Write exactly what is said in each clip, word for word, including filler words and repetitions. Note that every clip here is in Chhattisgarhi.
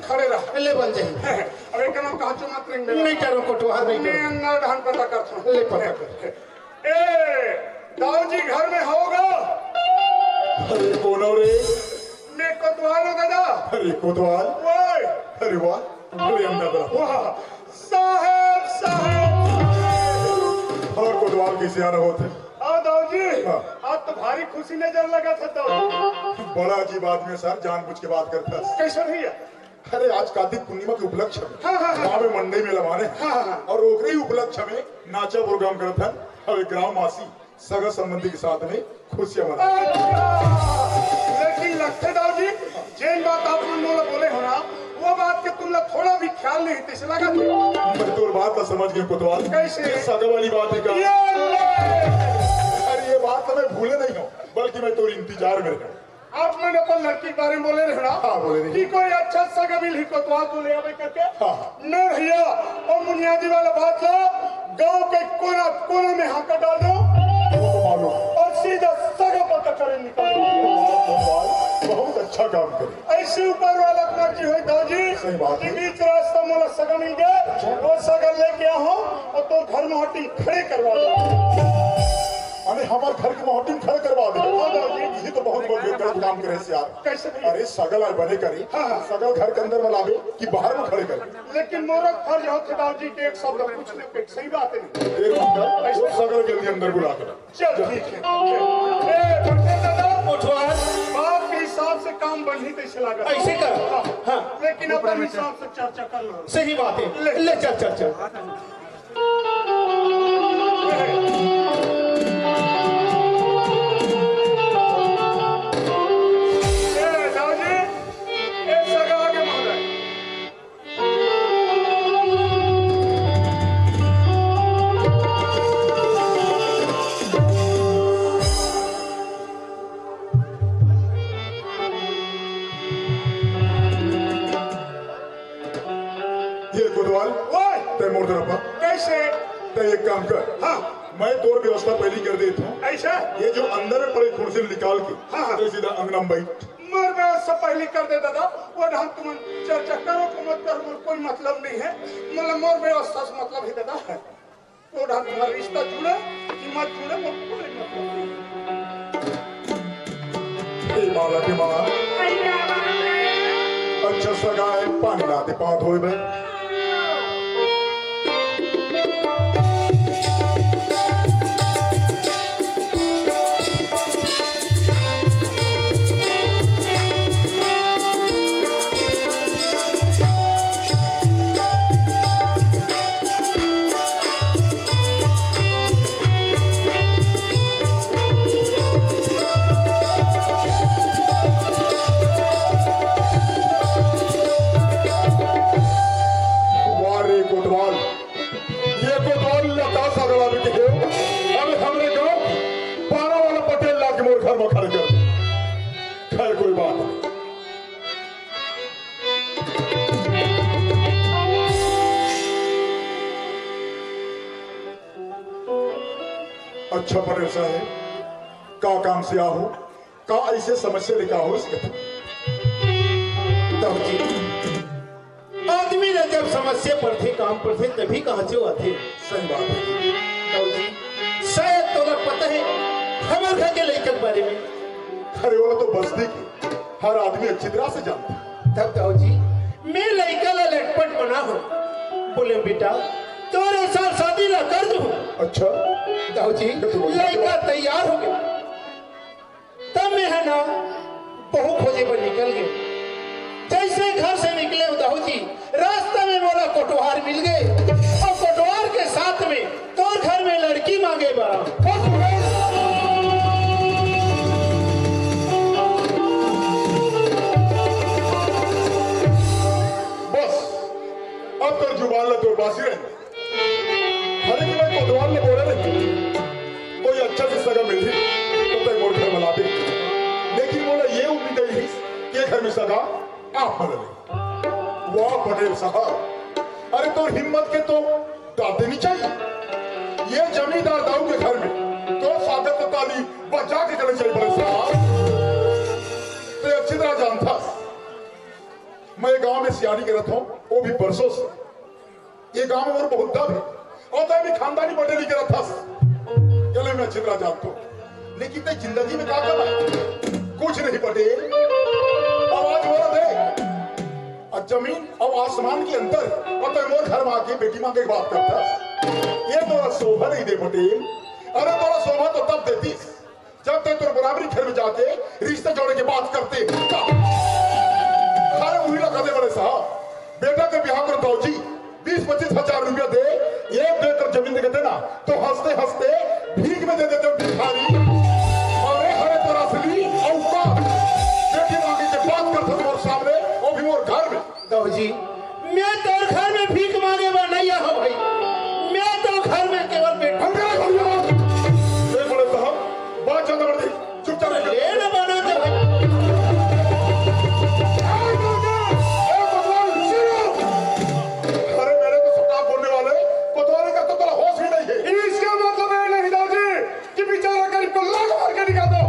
खड़े रह। ले बन जाही। अबे कनो कहा चो मत नहीं। नहीं करो कोटवार, नहीं मैं करो। अंदर ढंग पता करता हूँ। ले पता कर। ए, दाऊ जी घर में होगा? अरे कौन हो रे? मैं कोतवाल हूँ दादा। अरे कोतवाल? ओए। अरे वाह, अरे अंदर बड़ा। वाह, साहब, साहब, साहब। और कोतवाल कैसे आना होते? आओ दाऊ जी। हाँ। आज तो भारी खुशी नजर लगा था दाऊ। बड़ा अजीब आदमी है सर, जानबूझ के बात करता है। कैसे भैया? अरे, आज कार्तिक पूर्णिमा के उपलक्ष्य में हाँ, हाँ, हाँ। गाँव में मंडई मेला माने हाँ, हाँ, हाँ। और ओकरे ही उपलक्ष्य में नाचा प्रोग्राम करत हन। अब एक ग्राम वासी सगा संबंधी के साथ में खुशियां मना। अच्छा, लेकिन लगथे दाऊ जी, जेन बात आप मन मोला बोले हो ना, वो बात के तुमला थोड़ा भी ख्याल नहीं, तैसे लगा थे। मैं तोर बात ला समझ गया कोतवाल। कैसे? ये सगा वाली बात है का? ये ले। अरे, ये बात तो मैं भूले नहीं हूँ, बल्कि मैं तोर इंतजार में रहूँ। आप मन अपन लड़की के बारे में बोले रहे ना हाँ, बोले रहे। कि कोई अच्छा सगा मिलही कोतवाल तो ले आवे करके। हाँ, हाँ। मैं भैया, और मुनियादी वाला बात ला, गांव के कोना कोना में हाका डाल दो। वो तो मालूम। और सीधा सगा पता करे निकल। बहुत अच्छा काम करे। ऐसे ऊपर वाला के मर्जी होई दाऊ जी। सही बात कि है। बीच रास्ता मोला सगा मिल गया, वो सगा लेके आहो और तो घर में हटी खड़े करवा दो। अरे, हमारे घर के मोहटिन खड़े करवा दे। हाँ, दाऊ जी। ये तो बहुत बड़े गलत काम करे से यार। कैसे भैया? अरे, सगा ला बने करे। हाँ, हाँ। सगा ला घर के अंदर में लावे कि बाहर में खड़े करे? लेकिन मोरा फर्ज होथे दाऊ जी के एक शब्द पूछने पे, सही बात है। एक मिनट, वो सगा ला जल्दी अंदर बुला के ला। चल, ठीक है। ए, बंटे दादा, कोटवार। बाप के हिसाब से काम बनही तैसे लागत। ऐसे कर। हाँ। हाँ। लेकिन अपन हिसाब से चर्चा कर लो। सही बात है। ले। ले, चल, चल, चल। ए, दाऊ जी, ए, सगा आगे महोदय। ये कोतवाल, ओए! तै मोर तरफ आ। कैसे? तै एक काम कर। हाँ। मैं तोर व्यवस्था पहली कर देता हूँ। ऐसा? ये जो अंदर में पड़े कुर्सी निकाल के, हाँ, हाँ। तै सीधा अंगना में बैठ। मोर व्यवस्था पहली कर दे दादा, वो ढंग तुमन चर्चा करो कि मत करो, मोर कोई मतलब नहीं है। मतलब मोर व्यवस्था से मतलब है दादा। वो ढंग तुम्हारा रिश्ता जुड़े कि मत जुड़े, मोर कोई मतलब नहीं है। ए माला के माँ, अच्छा सगा है, पानी ला दे, पाँव धोए बे। वाह रे कोतवाल, ये कोतवाल लता सगला में के हो। अब हमरे गांव पारा वाला पटेल ला के मोर घर में खड़े कर। खैर, कोई बात नहीं। अच्छा पटेल साहब, का काम से आहो? का ऐसे समस्या लेके आहो इस कथे? तब जी, आदमी ला जब समस्या पड़थे, काम पड़थे, तभी कहाँ से आथे। सही बात है। तब जी, शायद तोला पता है हमर घर के लइका के बारे में। अरे, वो तो बस्ती के हर आदमी अच्छी तरह से जानता। तब दाऊ जी, मैं लइका ला लटपट मना हो, बोले, "बेटा, तोरे साथ शादी ला कर दूँ।" अच्छा। दाऊ जी, ये तो बढ़िया लइका बात। तैयार हो गया। तब मैं है ना, बहू खोजे बर निकल गए। जैसे घर से निकले दाऊ जी, रास्ता में मोला कोटवार मिल गए और कोटवार के साथ में तोर घर में लड़की मांगे बर। बस, अब तोर जुबान ला तोर बासी रहे। हालांकि मैं कोतवाल ने बोला नहीं, कोई अच्छा सा सगा मिलही, तो तय मोर घर में लाबे। लेकिन मोला ये उम्मीद नहीं कि ये घर में सगा आप मन ले। वाह पटेल साहब, अरे तोर हिम्मत के तो दाद देनी चाहिए। ये जमींदार दाऊ के घर में तो स्वागत ताली बजा के करनी चाहिए पटेल साहब। तो अच्छी तरह जानता मैं गांव में सियानी करत हूं, वो भी बरसों से। ये गांव में मोर बहुत दब है। अउ तैं भी खानदानी पटेली करत हस। चले, मैं अच्छी तरह जानत हूं। लेकिन तैं जिंदगी में का कमाए? कुछ नहीं पटेल। आवाज मोर दे। अउ जमीन अउ आसमान के अंतर। अउ तैं मोर घर में आके बेटी मांगे के बात करत हस। ये तोला शोभा नहीं दे पटेल। अरे तोला शोभा तो तब देतीस जब तैं तोर बराबरी घर में जाके रिश्ता जोड़े के बात करते। अरे उही ला कहते बड़े साहब, बेटा के बिहाव कर दाऊ जी, बीस पच्चीस हजार रुपया दे, एक दो एकड़ जमीन दे देते ना, तो हंसते हंसते भीख में दे देते भिखारी। अरे हरे तोर असली औकात, बेटी मांगे के बात करते मोर सामने, वो भी मोर घर में। दाऊ जी, मैं तोर घर में भीख मांगे बर नहीं आया हूँ भाई, मैं तो घर में केवल बेटा। अंग्रेज हो गया। ए बड़े साहब, बात ज्यादा बढ़ गई, चुपचाप रहिए। ये ना बना दे भाई। ए कोतवाल, सुनो। अरे मेरे को सटाप बोलने वाले, कोतवाल का तो तेरा होश भी नहीं है। इसका मतलब ये नहीं दाऊ जी कि बेचारा गरीब को लात मार के निकाल दो।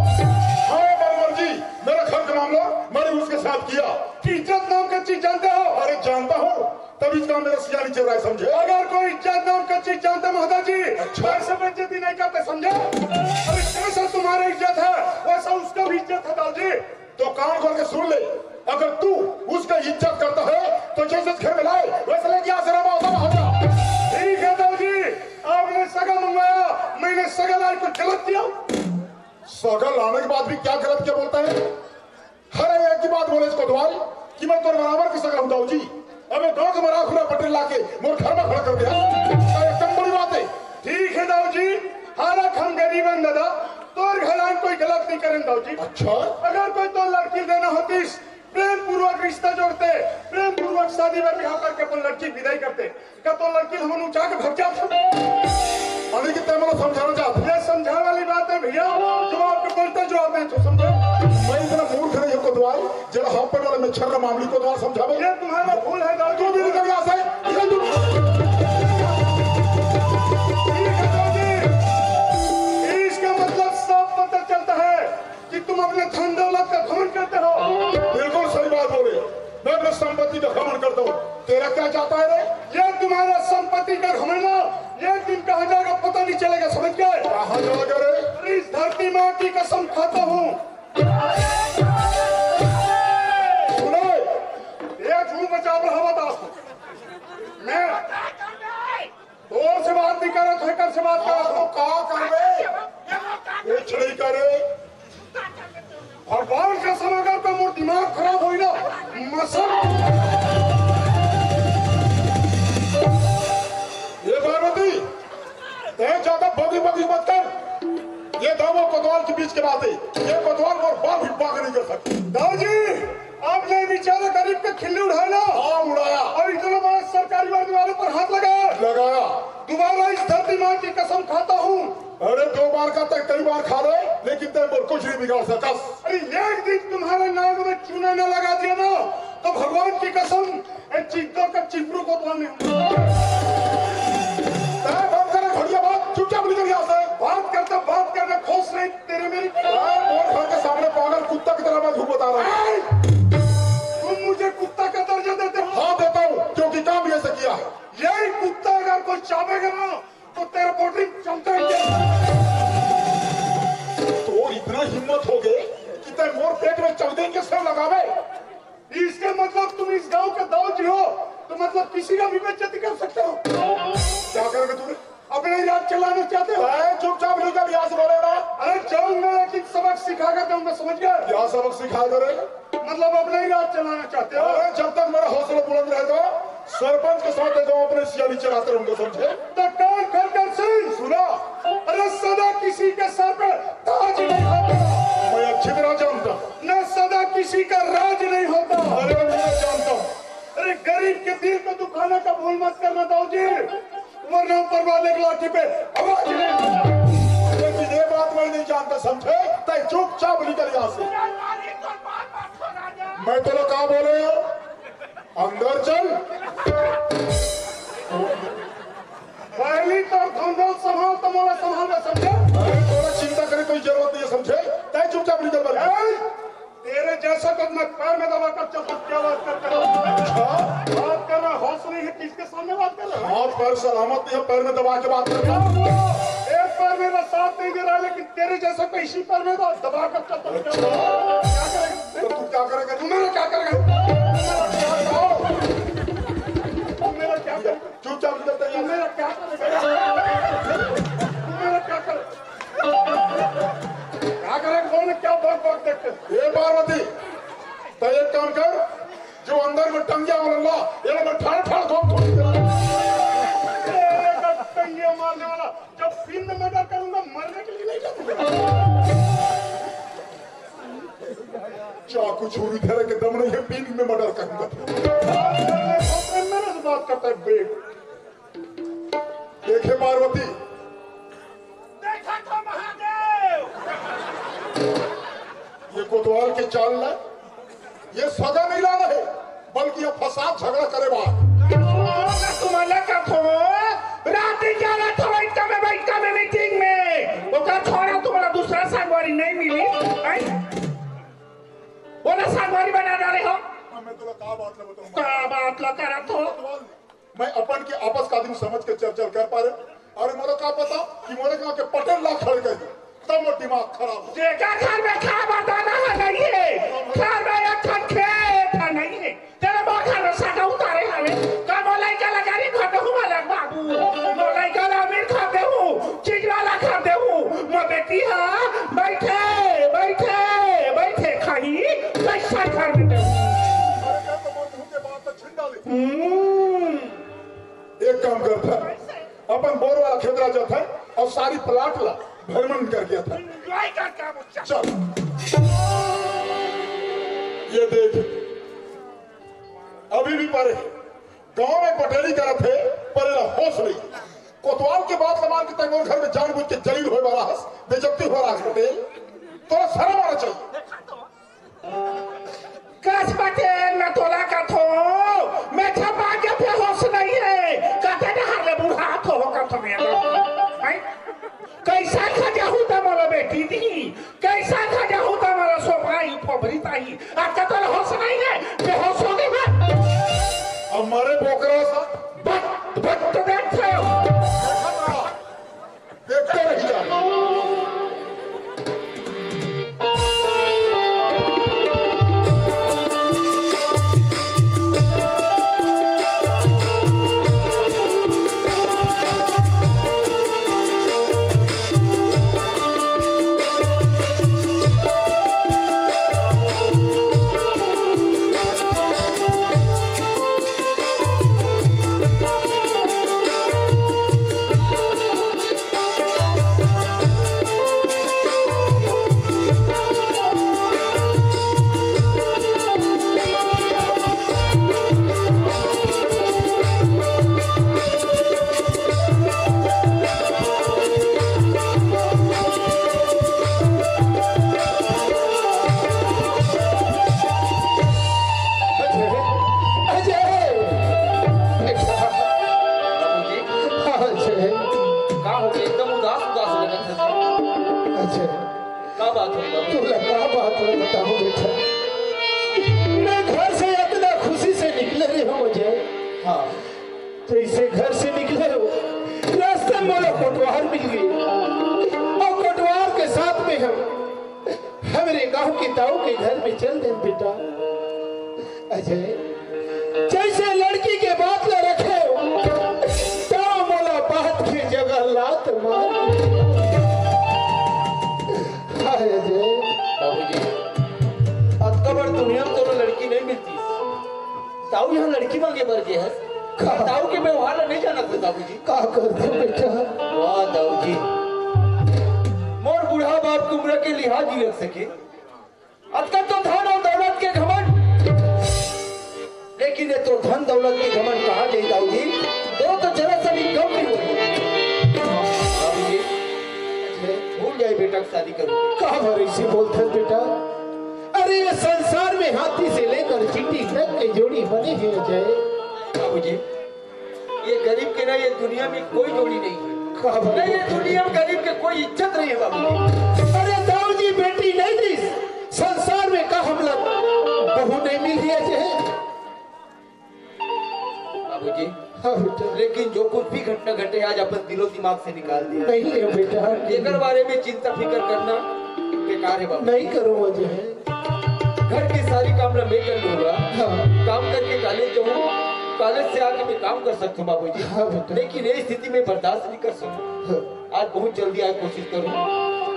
हाँ बड़े जी, मेरा घर का मामला मैंने उसके साथ किया। इज्जत नाम का चीज जानते हो? अरे जानता हूँ, तभी इसका मेरा सियानी चल रहा है, समझे? अगर कोई इज्जत नाम का चीज जानते महादाजी, अच्छा। वैसे बेइज्जती नहीं करते, समझे? अरे जैसा तुम्हारा इज्जत है वैसा उसका भी इज्जत है दाऊ जी। तो कान खोल के सुन ले, अगर तू उसका इज्जत करता है तो जैसे घर में लाए वैसे लेके आ, जरा बाबा हो जा। ठीक है दाऊ जी, आपने सगा मंगवाया, मैंने सगा लाए, कुछ गलत किया? सगा लाने के बाद भी क्या गलत किया बोलता है? हर एक ही बात बोले इसको द्वारी कि मैं तोर बराबर की सगा हूँ दाऊ जी। अबे गांव के मरा खुला पटेल लाके मोर घर में खड़ा कर दिया। क्या एकदम बड़ी बात है। ठीक है दाऊ जी, हालांकि हम गरीब हैं दादा, तोर घर आन कोई गलत नहीं करें दाऊ जी। अच्छा। अगर कोई तो लड़की देना होतीस, प्रेम पूर्वक रिश्ता जोड़ते, प्रेम पूर्वक शादी व ब्याह करके अपन लड़की विदाई करते, का तो लड़की हमन उठा के भग जात हन। अरे कि तैं मोला समझाना चाहत हस? ये समझाने वाली बात है भैया, जो आपके बोलते जो आप हैं तो समझो। मैं इतना मूर्ख नहीं हूँ कोतवाल, जरा हाफ पैंट वाले में छर्रा मामली कोतवाल समझावे। ये तुम्हारा भूल है दाऊ जी। तू भी निकल यहाँ से, निकल तू। ठीक है दाऊ जी, इसका मतलब साफ पता चलता है कि तुम अपने धन दौलत का घमंड करते हो। बिल्कुल सही बात बोले। मैं अपने संपत्ति का घमंड करता हूँ। तेरा क्या चाहता है रे? ये तुम्हारा संपत्ति का घमंड ना, ये दिन कहाँ जाएगा पता नहीं चलेगा, समझ गए? कहाँ जाएगा रे? अरे इस धरती माँ की कसम खाता हूँ। सुनो, ये झूठ मचा रहा बता। मैं तोर से बात नहीं करत, हेकर से बात करत हूँ। का करबे? कुछ नहीं करे। भगवान कसम अगर तो मोर दिमाग खराब होई ना, मसम। ये पार्वती, तैं ज्यादा बगी बगी मत कर। ये दाऊ कोतवाल के बीच के बात है। ये कोतवाल मोर बाप भी बात नहीं कर सकते। दाऊ जी, आपने बेचारे गरीब के खिल्ली उड़ाया ना? हाँ, उड़ाया। और इतना बड़ा सरकारी वर्दी वालों पर हाथ लगाया। लगाया। दोबारा इस धरती माँ की कसम खाता हूँ। अरे दो बार का तैं कई बार खा ले, लेकिन तैं मोर कुछ नहीं बिगाड़ सकस। अरे एक दिन तुम्हारे नाक में चूना न लगा दिया ना, तो भगवान की कसम, ए चित्तों का चिपरू को तो नहीं। तैं बंद कर घड़िया बात, चुपचाप निकल यहाँ से। बात करता, बात करना, खोस नहीं तेरे मेरी। तैं मोर घर के सामने पागल कुत्ता की तरह मैं झूठ बता रहा हूँ। तुम मुझे कुत्ता का दर्जा देते हो? हाँ देता हूँ, क्योंकि काम ये से किया है। यही कुत्ता अगर कोई चाबेगा ना, तो तेरा पोटरी चलता ही चलता। तो इतना हिम्मत हो गए कि तैं मोर पेट में चौदह इंजेक्शन लगावे। इसके मतलब तुम इस गांव के दाऊ जी हो, तो मतलब किसी का भी बेइज्जती कर सकते हो। क्या करोगे तुम? अपना ही राज चलाना चाहते हो? अरे चुपचाप निकल यहाँ से, बोले ना। अरे जाऊंगा, लेकिन सबक सिखा कर जाऊंगा, समझ गए? क्या सबक सिखा कर? मतलब अपना ही राज चलाना चाहते हो? अरे जब तक मेरा हौसला बुलंद रहेगा, सरपंच के साथ ये गांव अपने सियानी चलाते रहूंगा, समझे? तो कान खोल कर सुन। सुना। अरे सदा किसी के सर पे ताज नहीं होता। मैं अच्छी तरह जानता। न सदा किसी का राज नहीं होता। अरे मैं जानता हूँ। अरे गरीब के दिल को दुखाने का भूल मत करना दाऊ जी, वरना ऊपर वाले की लाठी पे आवाज नहीं। लेकिन ये बात मैं नहीं जानता, समझे? तैं चुपचाप निकल यहाँ से। मैं तो का बोले हो, अंदर चल। पहली तो धंधा संभाल, तो मोला संभाल में समझे। अरे, थोड़ा चिंता करे कोई जरूरत नहीं है, समझे? तैं चुपचाप निकल बर। ए, तेरे जैसा तो मैं पैर में दबा कर चलता, क्या बात करते हो? पैर सलामत नहीं है, पैर में दबा के बात करता हूँ। एक पैर मेरा साथ नहीं दे रहा, लेकिन तेरे जैसे को इसी पैर में दबा कर चलता हूँ। क्या करेगा? तो तू क्या करेगा? तू मेरा क्या करेगा? तू मेरा क्या करेगा? चुपचाप निकलता है। तू मेरा क्या करेगा? तू मेरा क्या करेगा? क्या करेगा? कौन है? क्या बक बक देखते? ए पार्वती, तो एक काम कर, जो अंदर में टंगिया वाला ला, ये ला मैं ठाड़ ठाड़ घोंप घोंप के ला। तेरे का टंगिया मारने वाला, जब फिल्म में मर्डर करूंगा, मरने के लिए नहीं करूंगा। चाकू छुरी धरे के दम नहीं है, फिल्म में मर्डर करूंगा। मेरे से बात करता है, बेट। देखे पार्वती, देखा था महादेव। ये कोतवाल के चाल ला, ये सगा नहीं लाना है, बल्कि ये फसाद झगड़ा करे बार। तुम्हारा कथो रात ग्यारह था, बैठका में, बैठका में मीटिंग में, ओकर छोड़ा तुम्हारा दूसरा संगवारी नहीं मिली, हैं? वो ना संगवारी बना डाले हो। मैं तोला का बात ला बताऊं? का बात ला करत हो? मैं अपन के आपस का आदमी समझ के चर्चा कर पा रहे। अरे मोरे का पता कि मोरे गांव के पटेल ला खड़े कर दे, तब वो दिमाग खराब हो। जेकर घर में खा बताना है नहीं है, घर में एक ठन खेत है नहीं है, तेरे मोर घर में साटा उतारे हवे, का मोर लइका ला गाड़ी घर में हुआ लग बाबू, मोर लइका ला अमीर खा दे हूँ, चीज वाला खा दे हूँ, मोर बेटी हा बैठे, बैठे, बैठे खाही, पैसा घर में दे। अरे का तो मोर मुंह के बात तो छिंडा ले। हम्म। एक काम करता है, अपन बोर वाला खेतरा जाता है और सारी प्लाट ला भ्रमण कर गया था। एंजॉय कर क्या बच्चा? चल, ये देख, अभी भी परे गांव में पटेली करत है, परे ला होश नहीं। कोतवाल के बात ला मान के तंगोर घर में जानबूझ के जलील होए वाला हस, बेइज्जती हो रहा है पटेल, तोरा शर्म आना चाहिए। कस पटेल, मैं तोला कथो, मैं छपा के बेहोश नहीं है, कते डहर ले बूढ़ा तो हो कथो मेरा। हैं? कैसा खा जाहू त मोला बेटी दी, कैसा खा जाहू त मोला सोपाई फोबरी ताई, आज का तोला होश नहीं है, बेहोश हो गई मैं। अब मारे बोकरा सा। बट, बट तो देख रहे हो। देखते रह जा। अजय, अजय, बेटा। बाबूजी। हाँ, अजय। का हो गया? एकदम उदास उदास लगत है। अजय। का बात हो गया? तोला का बात हो बताओ बेटा। मैं घर से इतना खुशी से निकले रहे हूँ अजय। हाँ। जैसे घर से निकले हो, रास्ते में मोला कोटवार मिल गई। और कोटवार के साथ में हम हमरे गांव के ताऊ के घर में चल दे बेटा। अजय, जैसे लड़की के बात ला रखे हो, ताऊ मोला बात के जगह लात मार। हाय अजय। बाबूजी, अतका बड़ दुनिया में कोनो लड़की नहीं मिलती। ताऊ यहाँ लड़की मांगे बर गे हस। का? ताऊ के व्यवहार ला नहीं जानत हो बाबूजी। का करथे बेटा? वाह दाऊ जी, मोर बूढ़ा बाप के उम्र के लिहाज नहीं रख सके। अतका तो धन और दौलत के घमंड, लेकिन ये तो धन दौलत के घमंड कहा जाए दाऊ जी, तो, तो जरा सा भी कम नहीं होगी। बाबू जी, भूल जाए बेटा की शादी करो। का भर ऐसे बोलते बेटा? अरे ये संसार में हाथी से लेकर चींटी तक के जोड़ी बने हैं अजय। बाबू जी, ये गरीब के ना, ये दुनिया में कोई जोड़ी नहीं है। का बात? नहीं, ये दुनिया में गरीब के कोई इज्जत नहीं है बाबू। अरे दाऊ जी, बेटी नहीं दी संसार में का हमला बहू नहीं मिली है जे? जी। हाँ बेटा। लेकिन जो कुछ भी घटना घटे, आज अपन दिलो दिमाग से निकाल दिया। नहीं है बेटा। एकर बारे में चिंता फिकर करना बेकार है बाबू। नहीं करूँ अजय। घर के सारी काम ला मैं कर लूंगा। हाँ। काम करके कॉलेज जाऊँ, कॉलेज से आके मैं काम कर सकता हूँ बाबूजी। हाँ बेटा। लेकिन ये स्थिति में बर्दाश्त नहीं कर सकता। हाँ। आज बहुत जल्दी आए कोशिश करूँ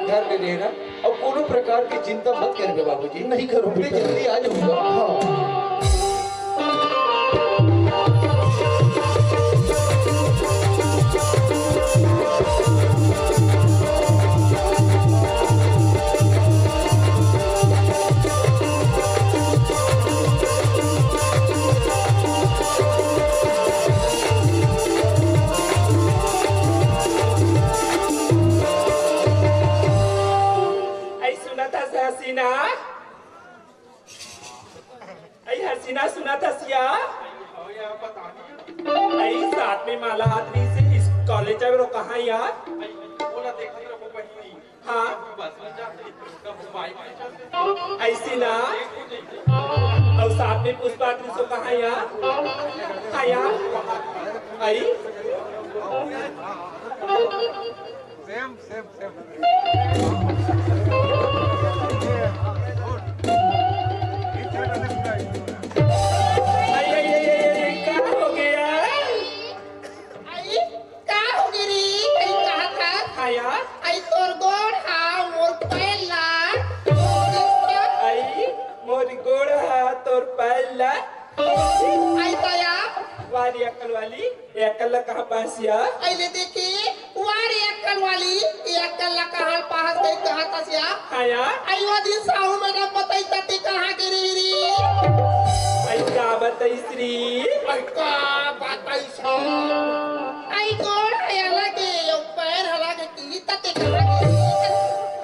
घर में रहना, और कोनो प्रकार की चिंता मत करबे बाबूजी। नहीं करूँ मैं बेटा। जल्दी आ जाऊंगा। हाँ। ऐ सुनत हस हसीना, ऐ हसीना सुनत हस या? ऐ साथ में माला हाथ रही से इस कॉलेज जावे रो कहाँ यार? हाँ। ऐसी ना। और साथ में पुष्पा त्रिशो कहाँ यार? हाँ यार। आई। सेम सेम सेम। आई आई आई आई आई, का हो गया? आई, का हो गे रे? आई, कहा था? आया। आई, तोर गोड़ हा, मोर पैर ला। आई, मोर गोड़ हा, तोर पैर ला। आई, ताया। वारी अकल वाली, ये अकल ला कहाँ पास या? आई, ले देखे, वारी अकल वाली, ये अकल ला कहाँ पास गई, कहाँ तस या? आया। आई, वो दिन साहू मैडम बताई, तते कहाँ गे रे रे? आई, का बताई श्री? आई, का बताई आई गोड़ है अलगे, यो पैर अलगे, की तते कहाँ गे?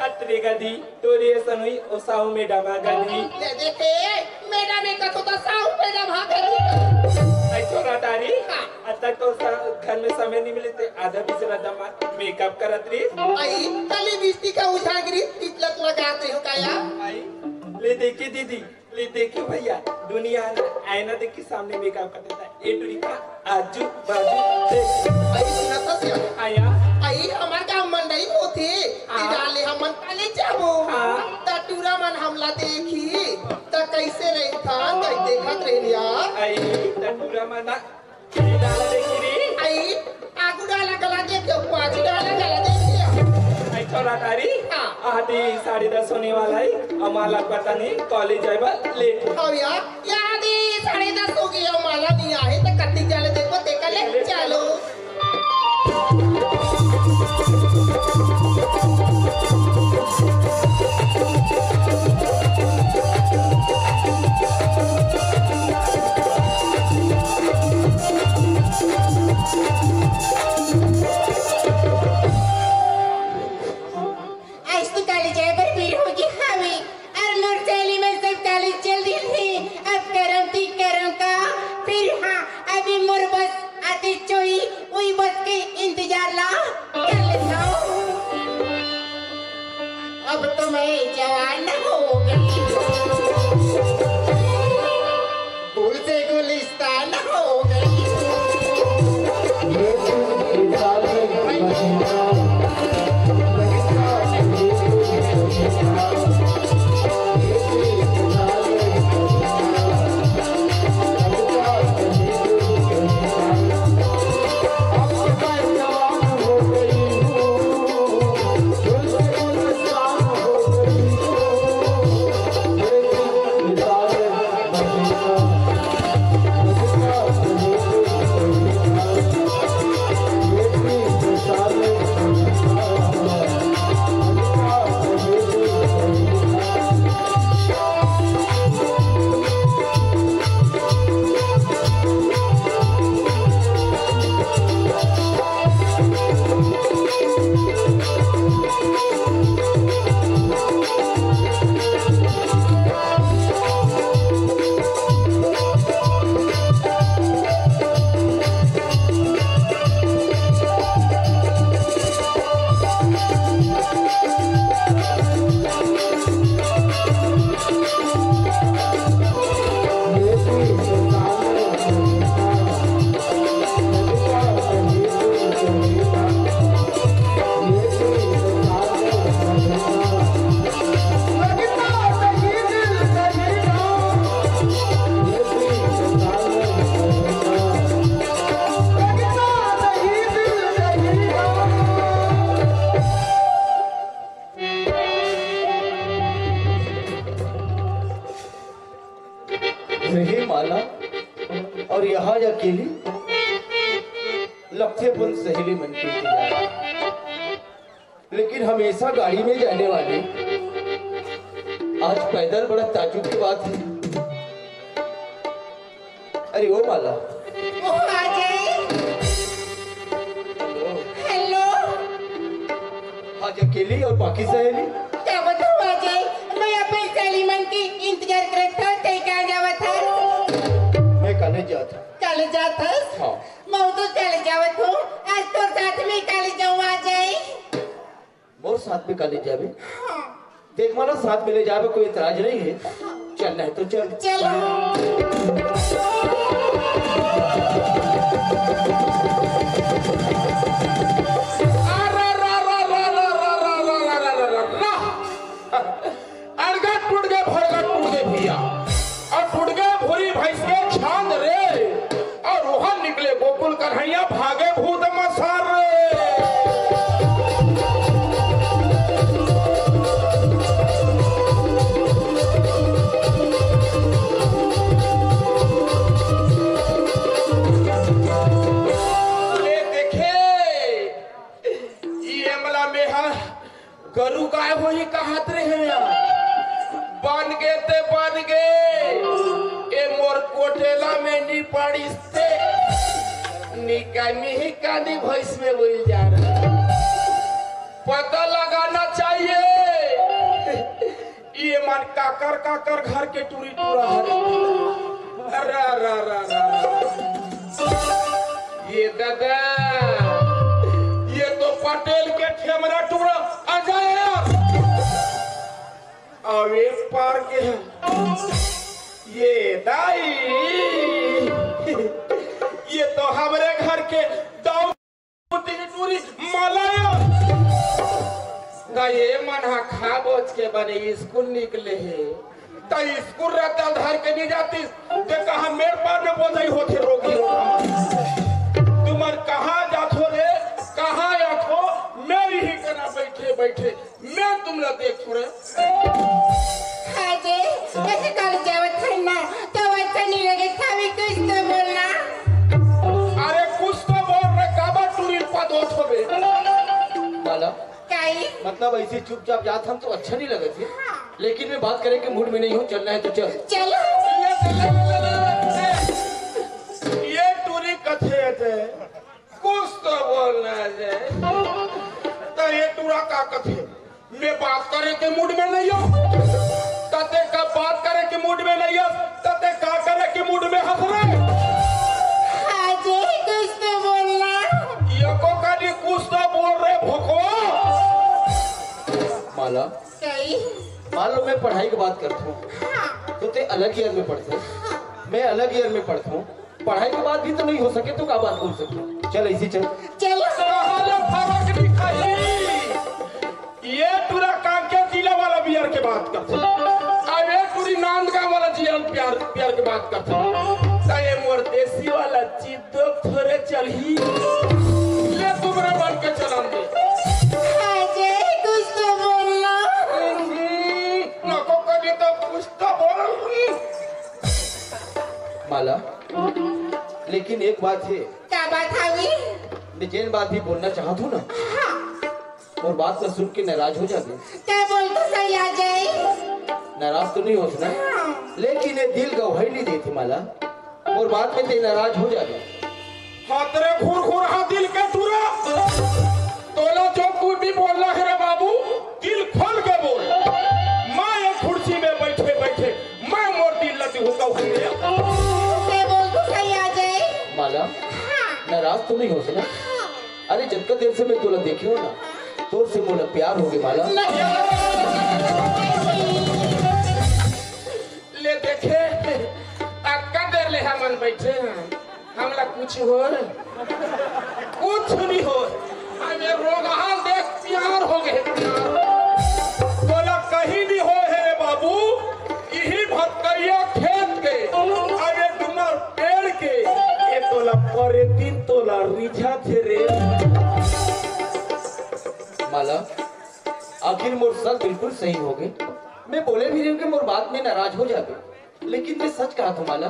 अतरे गदी, तोरे सनुई ओ साहू मैडम आ गदी। ले देखे, मैडम एक तो, तो साहू मैडम आ गदी। आई छोरा तारी, हाँ। अतक तो सा-, घर में समय नहीं मिले ते आधा पिछला दमा मेकअप करत रही। आई, तली बिस्ती का उठागरी, तितलत लगाते हो काया? आई, ले देखे दीदी, ले देखियो भैया, दुनिया ना आईना देख के सामने मेकअप करता था। ए टुरी का आजू बाजू देख। आई सुनत हस या? आया। आई हमर गांव मन नहीं होथे। हाँ। डाले हमन पहले जाबो। हाँ। त टूरा मन हमला देखी। त कैसे रही था, कई देखत रही या? आई, त टूरा मन ना डाला देखी रे। आई, आगू डाला गला देख, पाछू डाला गला देख लिया। आई छोरा तारी, हाँ। आधी साढ़े दस होने वाला है, अउ माला पता नहीं कॉलेज जाए बर लेट। अब यार, यार, आधी साढ़े दस हो गई, अउ माला नहीं आए, तो कत्ती जाले देखो, देखा ले, चलो। आज तो कॉलेज जाए बर बेरा होगे हावे, अउ मोर सहेली मन सब कॉलेज चल दिस हे। अब करम ती करम का, फेर हाँ, अभी मोर बस आते चोई, वही बस के इंतजार ला कर लेता हूँ। अब तो मैं जवान हो गई, फूल से गुलिस्तान हो गई। और यहाँ अकेली लगथे अपन सहेली मन के इंतजार। लेकिन हमेशा गाड़ी में जाने वाली आज पैदल, बड़ा ताज्जुब की बात है। अरे ओ माला। ओ अजय। हेलो। आज अकेली और बाकी सहेली? का बतावं अजय, मैं अपन सहेली मन के इंतजार करत हंव, तैं कहाँ जावत हस? मैं कॉलेज जात हंव। कॉलेज जात हस? हाँ। मैं तो कॉलेज जावत हंव, आज तोर साथ में कॉलेज जावं अजय। मोर साथ में कॉलेज जाबे? हाँ। देख माला, साथ में ले जाबे, कोई एतराज नहीं है। चलना है तो चल। चलो। अरे रा रा रा रा रा रा रा रा रा रा रा। अड़गा टूट गए, भड़गा टूट गए भैया, और टूट गए भूरी भैंस के छांद रे, और वहां निकले गोकुल कन्हैया, भागे भूत मसार रे। ये देखे, ये मला में हा गरू गाय होही कहत रहे यार। बन गे ते बन गे। ए मोर कोटेला में नी पड़िस ते नी कमी ही कानी भैंस में बोल जा रहा। पता लगाना चाहिए। ये मन काकर काकर घर के टूरी टूरा हरे। अरे, अरे, अरे, अरे, अरे। ये दादा, ये तो पटेल के ठेमरा टूरा अजय है। अब एक पार के है। ये दाई, ये तो हमरे घर के दाऊ टूरी मलाया। त ये मन हा खा बोच के बने स्कूल निकले हे। त स्कूल रहता धर के नहीं जाती, ते कहा मेर पार में बोझाई होती रोगी रोगा। तुमन कहाँ जाथो रे, कहाँ आथो, मैं यही करा बैठे बैठे मैं तुमला देखथों रे। हाँ जी, ऐसे कॉलेज जावत है ना, तो अच्छा नहीं लगे, खावी कुछ तो बोलना। अरे कुछ तो बोल रे, काबर टूरी पा दो थोबे। माला, काई? मतलब ऐसे चुपचाप जात हन तो अच्छा नहीं लगत हे। हाँ। लेकिन मैं बात करे के मूड में नहीं हूँ, चलना है तो चल। चलो। ये, ये, ये, ये, ये, ये टूरी कथे थे। कुछ तो बोलना है। त ये टूरा का कथे? मैं बात करे के मूड में नहीं हूँ। त ते का बात करे के मूड में नहीं हस, त ते का करे के मूड में हस रे? हाँ जी, कुछ तो बोलना। ये को कभी कुछ तो बोल रे भोकवा। माला, सही। मान लो मैं पढ़ाई की बात करता हूँ, हाँ। तो ते अलग ईयर में पढ़ते, हाँ। मैं अलग ईयर में पढ़ता हूँ। पढ़ाई के बाद भी तो नहीं हो सके, तो का बात बोल सके? चल, ऐसी चल। चल। कहाँ ले फरक दिखाई? ये टूरा कांके जिला वाला बियर के बात करते, अब ये टूरी नांदगांव वाला जिला प्यार, प्यार के बात करते। त ये मोर देसी वाला चिद्दो थोरे चलही। ले तुमरे मन के चलन दे। हाँ जी, कुछ तो बोलना। नको कभी तो कुछ तो बोल। माला, लेकिन एक बात है। का बात हावी? मैं जेन बात भी बोलना चाहत हूँ ना, हाँ। और बात का सुन के नाराज हो जाबे। ते बोल तो सही आ जाए। नाराज तो नहीं होस ना? हाँ। लेकिन ये दिल गवाही नहीं देती माला। और बात में ते नाराज हो जाबे। हाथ रे घुर घुर हा दिल के टूरा। तोला जो कुछ भी बोलना है रे बाबू, दिल खोल के बोल। मैं एक कुर्सी में बैठे बैठे मैं मोर दिल ला दिहूं कहूं रे। ते बोल तो सही आ जाए। माला, हाँ। नाराज तो नहीं होस ना? हाँ। अरे जतका देर से मैं तोला देखे हूँ ना, तोर से मोला प्यार हो गया माला। ले देखे, अतका देर ले हमन बैठे हैं, हमला कुछ हो? कुछ नहीं हो। अबे रोगहा देख प्यार हो गए, प्यार। तोला कहीं नहीं हो है बाबू, यही भतकैया खेत के, अबे डुमर पेड़ के, ये तोला परे दिन तोला रिझा थे रे। माला, आखिर मोर शक बिल्कुल सही हो गए। मैं बोले भी रही हूँ कि मोर बात में नाराज हो जाबे, लेकिन मैं सच कहा था माला,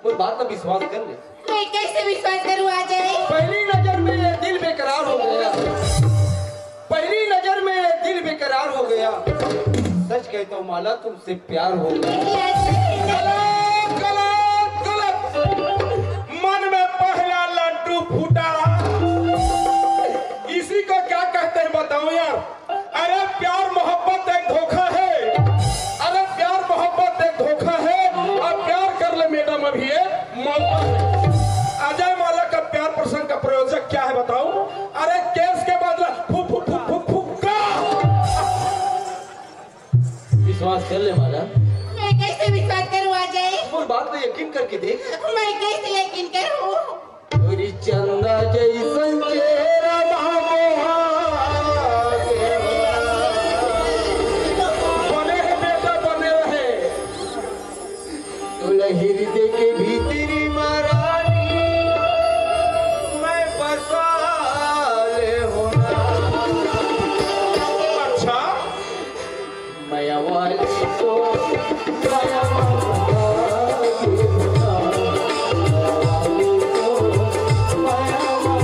मोर बात ला विश्वास कर ले। मैं कैसे विश्वास करूं अजय? पहली नजर में ये दिल बेकरार हो गया, पहली नजर में ये दिल बेकरार हो गया। सच कहता हूँ माला, तुमसे प्यार हो गया। नहीं अजय, नहीं। गलत, गलत, गलत। मन में पहला लड्डू फूटा। इसी को क्या कहते हैं बताओ यार? अरे प्यार मोहब्बत एक धोखा है। अरे प्यार मोहब्बत एक धोखा है। अब प्यार कर ले मैडम, अभी ये मौका है। अजय माला का प्यार प्रसंग का प्रयोजक क्या है बताओ? अरे केस के बदला फु, फु, फु, फु, फुक्का। विश्वास कर ले माला। मैं कैसे विश्वास करूं अजय? मोर बात पे यकीन करके देख। मैं कैसे यकीन करूं? तोरी चंदा जैसन चेहरा बाबू। बने रहे बेटा, बने रहे। तोला हृदय के भीतरी मा रानी मैं बसा ले होना। अच्छा, मया वाली तो मया वाली तो, मया वाली तो, मया वाली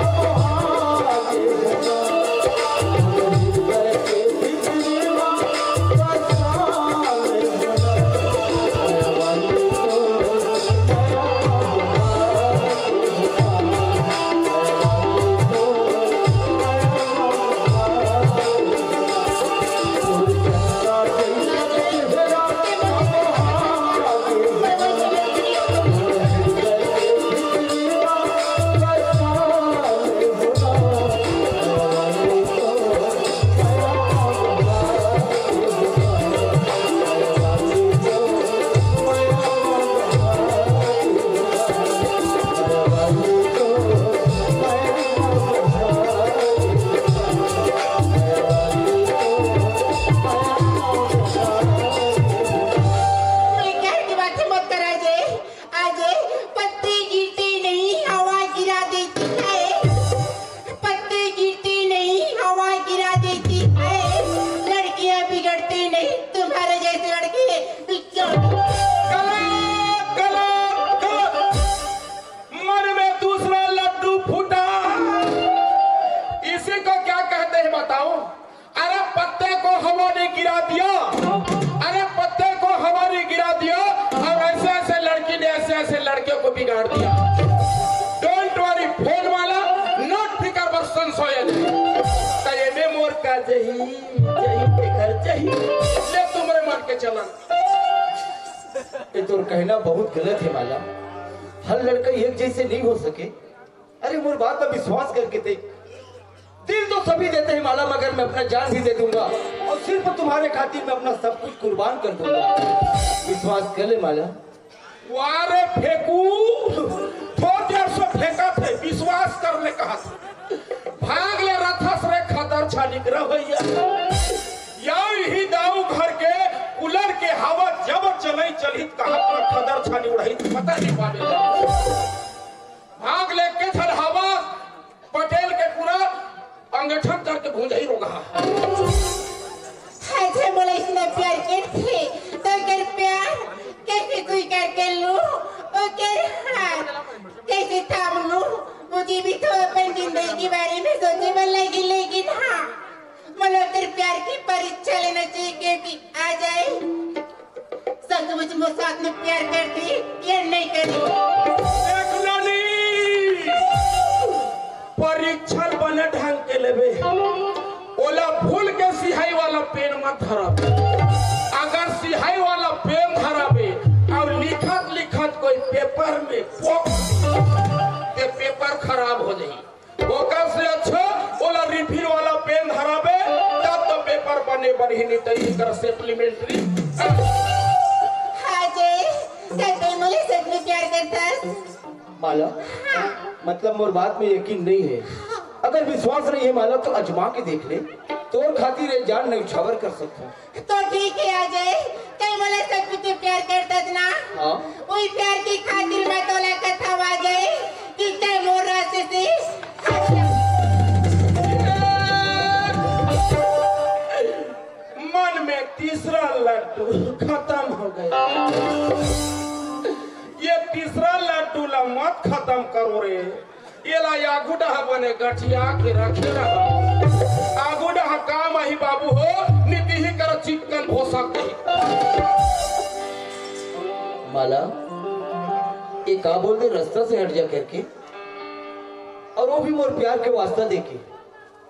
तो। मैं कहती बातें मत करा जे। अजय, पत्ते गिरते नहीं, हवा गिरा देती है। पत्ते गिरते नहीं, हवा गिरा देती है। लड़कियां बिगड़ते नहीं, तुम्हारे जैसे लड़के बिगड़। गलत, गलत, गलत। मन में दूसरा लड्डू फूटा। इसी को क्या कहते हैं बताओ? अरे पत्ते को हवा ने गिरा दिया, अरे पत्ते को हवा ने गिरा दिया, और ऐसे ऐसे लड़की ने ऐसे ऐसे लड़के को बिगाड़ दिया। Don't worry, फोन वाला, not फिकर, बस संशय नहीं। तो ये में मोर का जही, जही फिकर, जही। ले तुम्हारे मन के चलन। ये तो कहना बहुत गलत है माला, हर लड़का एक जैसे नहीं हो सके। अरे मोर बात का विश्वास करके देख, दिल तो सभी देते हैं माला, मगर मैं अपना जान भी दे दूंगा और सिर्फ तुम्हारे खातिर मैं अपना सब कुछ कुर्बान कर दूंगा। विश्वास कर ले माला। वारे फेंकू, थोर देर से फेंका थे, विश्वास कर ले कहा था। भाग ले रथस रे खदर छानिक रे भैया। या यही दाऊ घर के कूलर के हवा जब चलई चलही कहा खदर छानी उड़ही पता नहीं पावे। भाग ले के झन हवा पटेल के पूरा अंगठन करके भूंजही रोगहा। हाय थे मोला इसने प्यार करथे, तो कर प्यार कैसे स्वीकार कर लूं, ओ कर हाथ कैसे थाम लूं। मुझे भी तो अपन जिंदगी के बारे में सोचे बर लगी, लेकिन हाँ, मोला कर प्यार की परीक्षा लेना चाहिए, क्योंकि आ जाए सचमुच मोर साथ में प्यार करती या नहीं करती। देख नानी, परीक्षण बने ढंग के लेबे, ओला भूल के सिहाई वाला पेन मत धराबे। अगर सिहाई वाला पेन धराबे और लिखत लिखत कोई पेपर में पोक, ते पेपर खराब हो जाई। ओकर से अच्छा ओला रिफिल वाला पेन धराबे, तब तो पेपर बने बनही, नहीं तो एकर सप्लीमेंट्री। हाँ जे, सच में मोले सच में प्यार करता। माला, हाँ। मतलब मोर बात में यकीन नहीं है। अगर विश्वास नहीं है माला तो आजमा के देख ले, तोर खातिर ये जान न्यौछावर कर सकता हूँ। तो ठीक है अजय, तै मोला सचमुच प्यार करथस ना? हाँ। वही प्यार की खातिर मैं तोला कथंव अजय कि तै मोर रास्ते से हट जा। मन में लड्डू खत्म हो गया। ये तीसरा लड्डू ला मत खत्म करो रे। ये ला आगू डहा बने गठिया के रखे रहा। आगू डहा काम आही बाबू हो, नीति ही कर चिकन भोसा कही। माला, ये का बोल दे, रास्ता से हट जा करके, और वो भी मोर प्यार के वास्ता देके।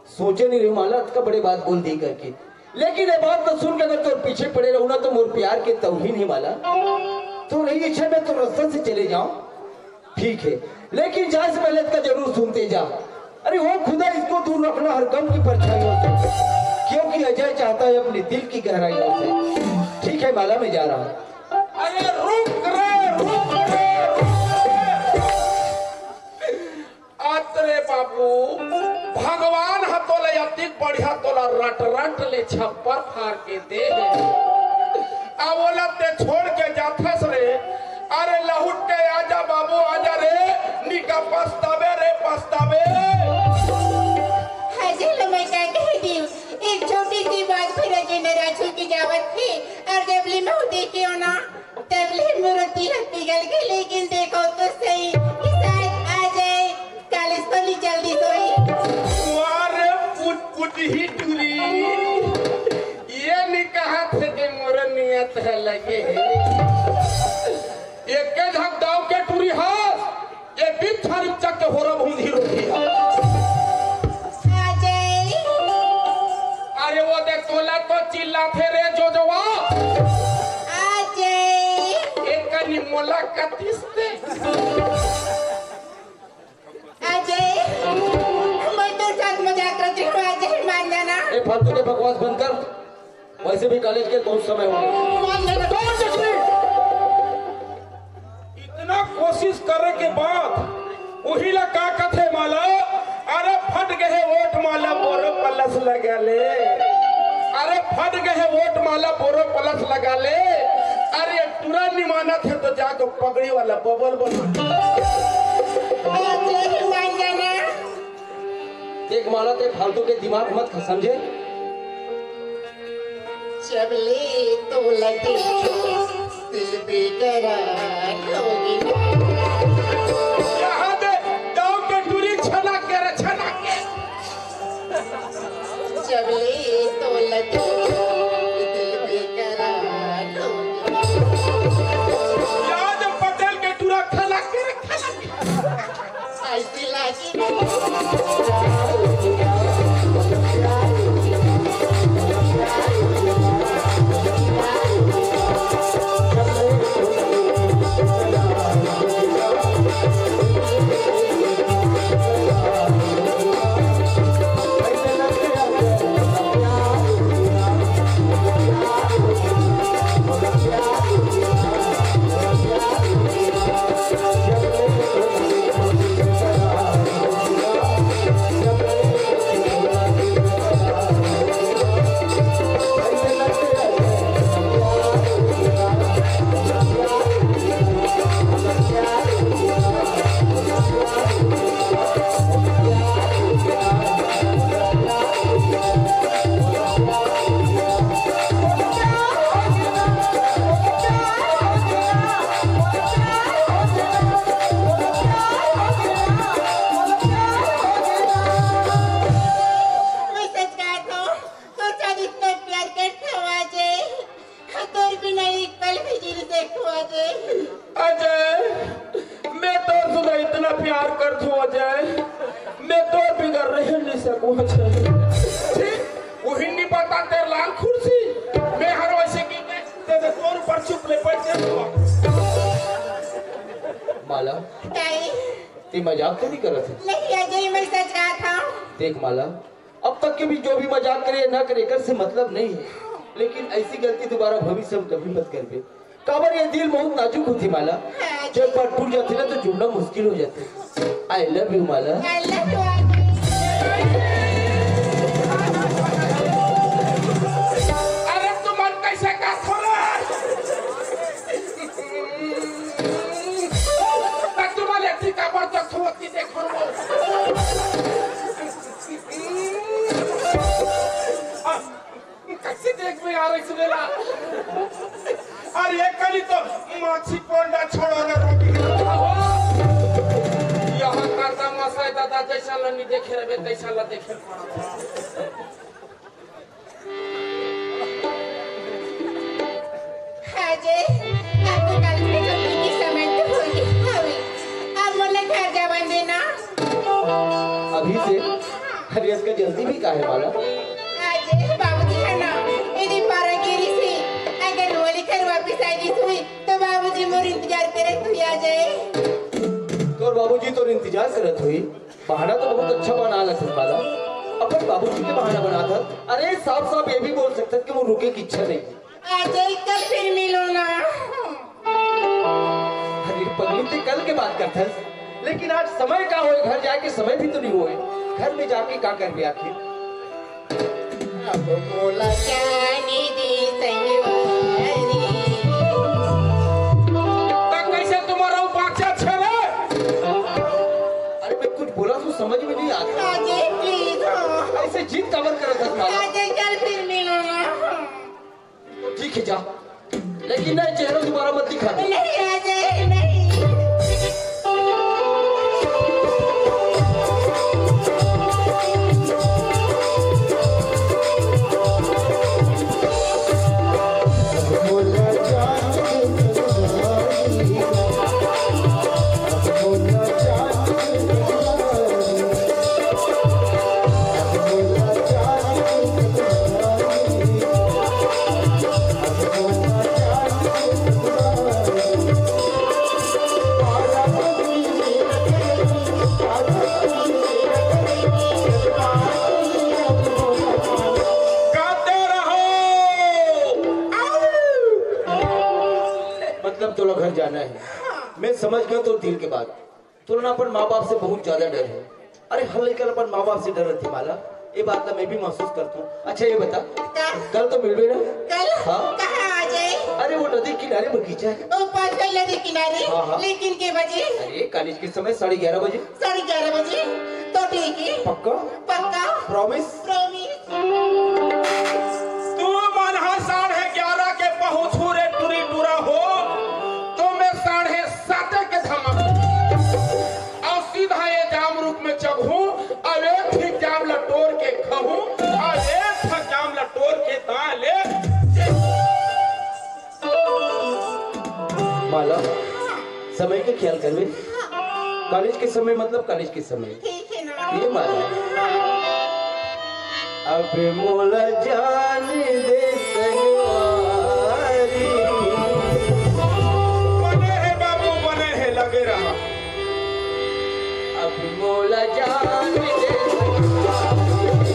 सोचे नहीं रही माला, अतका बड़े बात बोल दी करके। लेकिन ये बात तो सुन के अगर तोर पीछे पड़े रहूं ना, तो मोर प्यार के तौहीन ही माला। तो रही इच्छा, मैं तो रास्ता से चले जाऊं, ठीक है, लेकिन जाए से पहले इसका जरूर सुनते जा। अरे हो खुदा, इसको दूर रखना हर गम की परछाइयों से, क्योंकि अजय चाहता है अपने दिल की गहराइयों से। ठीक है माला, मैं जा रहा हूँ। अरे रुक रे, रुक रे, रुक रे। अत रे बाबू, भगवान ह तोला अतिक बढ़िया तोला रट रट ले छप्पर फार के दे हे। अब ओला ते छोड़ के जाथस रे। अरे लहुट के आजा बाबू, आजा रे, निका पछताबे रे, पछताबे। हाजी लो, मैं क्या कह दी, एक छोटी सी बात फिर अजय ने राजू की जावत थी, और जब ली मैं देखे हो ना, तब ले मोर तीर पिघल के, लेकिन देखो तो सही, कि शायद आ जाए, काल इसको नहीं जल्दी सोई। वाह रे पुटपुट ही टुरी, ये नहीं कहा थे कि मोर नियत है लगे। एक के झक दाव के टुरी हाथ, ये बिच्छा रिच्छा के होरब हुंधी रोटी है। अजय। अरे वो देख, तोला तो चिल्ला थे रे जोजवा। अजय। एक कनी मोला कतिस ते। अजय, मैं तो साथ मजाक करती हूँ, अजय मान जाना। ए, फालतू के बकवास बंद कर। वैसे भी कॉलेज के बहुत समय हो गया। इतना कोशिश करे के बाद उही ला का कथे माला, अरे फट गए वोट माला बोरो प्लस लगा ले, अरे फट गए वोट माला बोरो प्लस लगा ले। अरे टुरा निमानत है तो जाके पगड़ी वाला बबल बना। देख माला, ते फालतू के दिमाग मत खा, समझे? चबले तो लगे दिल बेकरार होगी ना। यहाँ दे, गाँव के टूरी छना के रे, छना के। चबले तो लगे दिल बेकरार होगी ना। याद पटेल के टूरा खना के रे, खना के। मैं सच कहा था, सोचा जितना प्यार करता हूँ अजय, तोर बिना एक पल भी जी नहीं सकूँ अजय। अजय, मैं तोर सुधा इतना प्यार करथूं अजय, मैं तोर बिगर रह नहीं सकूं अजय। छी, उहिन नहीं पता तेर लाल कुर्सी, मैं हर वैसे की मैं तेरे तोर ऊपर चुप ले बैठ जाऊंगा। माला, ताई। ते मजाक तो नहीं करत है? नहीं अजय, मैं सच कहा था। देख माला, अब तक के भी जो भी मजाक करे या ना करे, एकर से मतलब नहीं है, लेकिन ऐसी गलती दोबारा भविष्य में कभी मत करबे। काबर ये दिल बहुत नाजुक होथे माला, जब बार टूट जाथे ना तो जुड़ना मुश्किल हो जाथे। I love you Mala. I love you। अरे तुमन कैसे का थोड़ा? तुमन ऐसी काबर तक होती देखो वो। कैसे देख में आ रही सुनेला? माछी कोंडा छोड़ा रे रोटी। यहाँ का तमाशा है दादा, जैसा ला नहीं देखे रहे, तैसा ला देखे पड़ा। अजय, अब तो कल से छुट्टी के समय तो होही हवे। अब मोला घर जावन देना। अभी से? अरे, इसका जल्दी भी का है, माला? अजय, बाबूजी है ना, यदि पारा गिरी से अगर होली घर वापिस आ गई हुई, तो बाबूजी मोर इंतजार करे तू आ जाए। तोर बाबूजी तोर इंतजार करत हुई। बहाना तो बहुत अच्छा बना लग सकता था। अपन बाबूजी के बहाना बनात हस। अरे, साफ साफ ये भी बोल सकता कि वो रुके की इच्छा नहीं। अजय, कल फिर मिलो ना। अरे पगली, ते कल के बात करत हस, लेकिन आज समय का होए, घर जाके समय भी तो नहीं होए। घर में जाके का करबे आखिर? अब मोला जाने दे संगवारी। त कैसे तुम्हारा बाचा छले? अरे मैं कुछ बोला तो समझ में नहीं आता। अजय, please, हाँ। ऐसे जिद काबर करत हस माला? अजय, चल फिर मिलो ना। ठीक है, जा, लेकिन नहीं, चेहरा दोबारा मत दिखा दे। नहीं, अजय, नहीं। गाते रहो। मतलब तोला घर जाना है। मैं समझ गया तो दिल के बात। तोला ना अपन माँ बाप से बहुत ज्यादा डर है। अरे हर लइका ला अपन माँ बाप से डर रहिथे माला। ये बात ला मैं भी महसूस करता हूँ। अच्छा ये बता, का? कल तो मिलबे ना? कल? हाँ। कहाँ आ जाए? अरे वो नदी किनारे बगीचा है। ओ पागल नदी किनारे? हाँ, हाँ। लेकिन के बजे? अरे कॉलेज के समय साढ़े ग्यारह बजे। साढ़े ग्यारह बजे? तो ठीक है। पक्का? पक्का। Promise? Promise। तू मन ह साढ़े ग्यारह के पहुंचहू रे टूरी टूरा हो, तो मैं साढ़े सात के धमक अउ सीधा ये जाम रुख में चघहूं, अउ एक ही जाम ला टोर के खाहूं, अउ एक ही जाम ला टोर के दाल ले। माला, समय के ख्याल करबे। कॉलेज के समय मतलब कॉलेज के समय। ठीक है ना? ये माला। अब मोला जान दे संगवारी। बने है बाबू, बने है, लगे रहा। अब मोला जान दे संगवारी।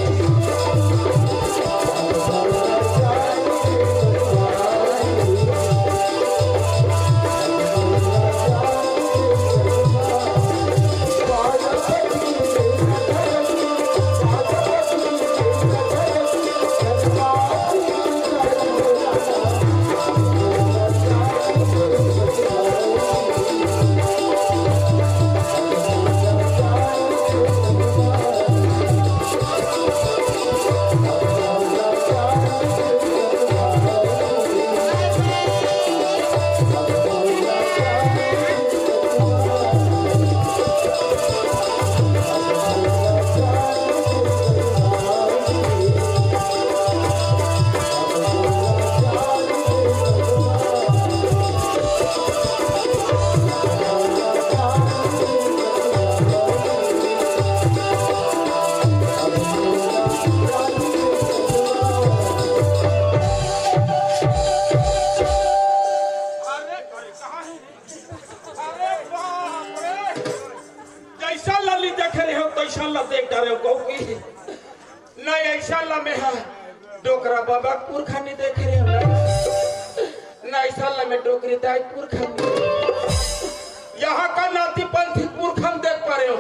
अरे, अरे, कहाँ है? अरे बाप रे! जैसा लल्ली देखे रहे हो, तैसा ला देख डरे हो, कहूँ की? नहीं, ऐसा ला में है, डोकरा बाबा पुरखा नहीं देखे रहे हो, नहीं। नहीं, ऐसा ला में डोकरी दाई पुरखा नहीं। यहाँ का नाती पंथी पुरखा नहीं देख पा रहे हो।